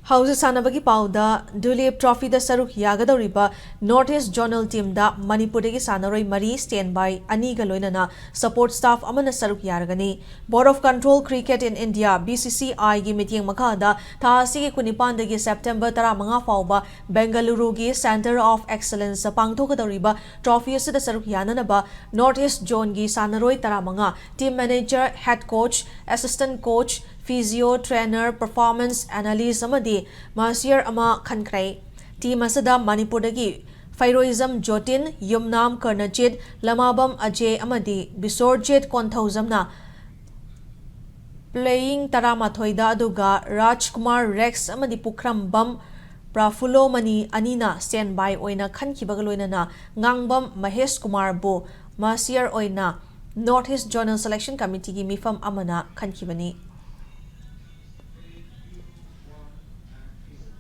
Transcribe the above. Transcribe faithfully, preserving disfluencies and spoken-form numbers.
ꯍꯧꯖꯤꯛ ꯁꯥꯟꯅꯕꯒꯤ ꯄꯥꯎꯗ, ꯗꯨꯂꯤꯞ ꯇ꯭ꯔꯣꯐꯤꯗ ꯁꯔꯨꯛ ꯌꯥꯒꯗꯧꯔꯤꯕ ꯅꯣꯔꯠ ꯏꯁ ꯖꯣꯅꯦꯜ ꯇꯤꯝꯗ ꯃꯅꯤꯄꯨꯔꯗꯒꯤ ꯁꯥꯟꯅꯔꯣꯏ ꯃꯔꯤ ꯁ꯭ꯇꯦꯟ ꯕꯥꯏ ꯑꯅꯤꯒ ꯂꯣꯏꯅꯅ ꯁꯄꯣꯔꯠ ꯁ꯭ꯇꯥꯐ ꯑꯃꯅ ꯁꯔꯨꯛ ꯌꯥꯔꯒꯅꯤ꯫ Board of Control Cricket in India, B C C I ꯒꯤ ꯃꯤꯠꯌꯦꯡ ꯃꯈꯥꯗ ꯊꯥ ꯑꯁꯤꯒꯤ ꯀꯨꯟꯅꯤꯄꯥꯟꯗꯒꯤ ꯁꯦꯞꯇꯦꯝꯕꯔ ꯇꯔꯥꯃꯉꯥ ꯐꯥꯎꯕ ꯕꯦꯡꯒꯂꯨꯔꯨꯒꯤ Centre of Excellence ꯄꯥꯡꯊꯣꯛꯀꯗꯧꯔꯤꯕ ꯇ꯭ꯔꯣꯐꯤ ꯑꯁꯤꯗ ꯁꯔꯨꯛ ꯌꯥꯅꯅꯕ ꯅꯣꯔꯠ ꯏꯁ ꯖꯣꯟꯒꯤ ꯁꯥꯟꯅꯔꯣꯏ ꯇꯔꯥꯃꯉꯥ, team manager, head coach, assistant coach, physio trainer, performance analyst ꯑꯃꯗꯤ ꯃꯥꯁꯤꯌꯔ ꯑꯃ ꯈꯟꯈ꯭ꯔꯦ꯫ ꯇꯤꯝ ꯑꯁꯤꯗ ꯃꯅꯤꯄꯨꯔꯗꯒꯤ ꯐꯩꯔꯣꯏꯖꯝ ꯖꯣꯇꯤꯟ, ꯌꯨꯝꯅꯥꯝ ꯀꯔꯅꯖꯤꯠ, ꯂꯃꯥꯕꯝ ꯑꯖꯦ ꯑꯃꯗꯤ ꯕꯤꯁꯣꯔꯖꯤꯠ ꯀꯣꯟꯊꯧꯖꯝꯅ ꯄ꯭ꯂꯦꯌꯤꯡ ꯇꯔꯥꯃꯥꯊꯣꯏꯗ, ꯑꯗꯨꯒ ꯔꯥꯖꯀꯨꯃꯥꯔ ꯔꯦꯛꯁ ꯑꯃꯗꯤ ꯄꯨꯈ꯭ꯔꯝꯕꯝ ꯄ꯭ꯔꯥꯐꯨꯂꯣꯃꯅꯤ ꯑꯅꯤꯅ ꯁ꯭ꯇꯦꯟ ꯕꯥꯏ ꯑꯣꯏꯅ ꯈꯟꯈꯤꯕꯒ ꯂꯣꯏꯅꯅ ꯉꯥꯡꯕꯝ ꯃꯍꯦꯁ ꯀꯨꯃꯥꯔꯕꯨ ꯃꯥꯁꯤꯌꯔ ꯑꯣꯏꯅ ꯅꯣꯔꯠ ꯏꯁ ꯖꯣꯅꯦꯜ ꯁꯦꯂꯦꯛꯁꯟ ꯀꯃꯤꯇꯤꯒꯤ ꯃꯤꯐꯝ ꯑꯃꯅ ꯈꯟꯈꯤꯕꯅꯤ꯫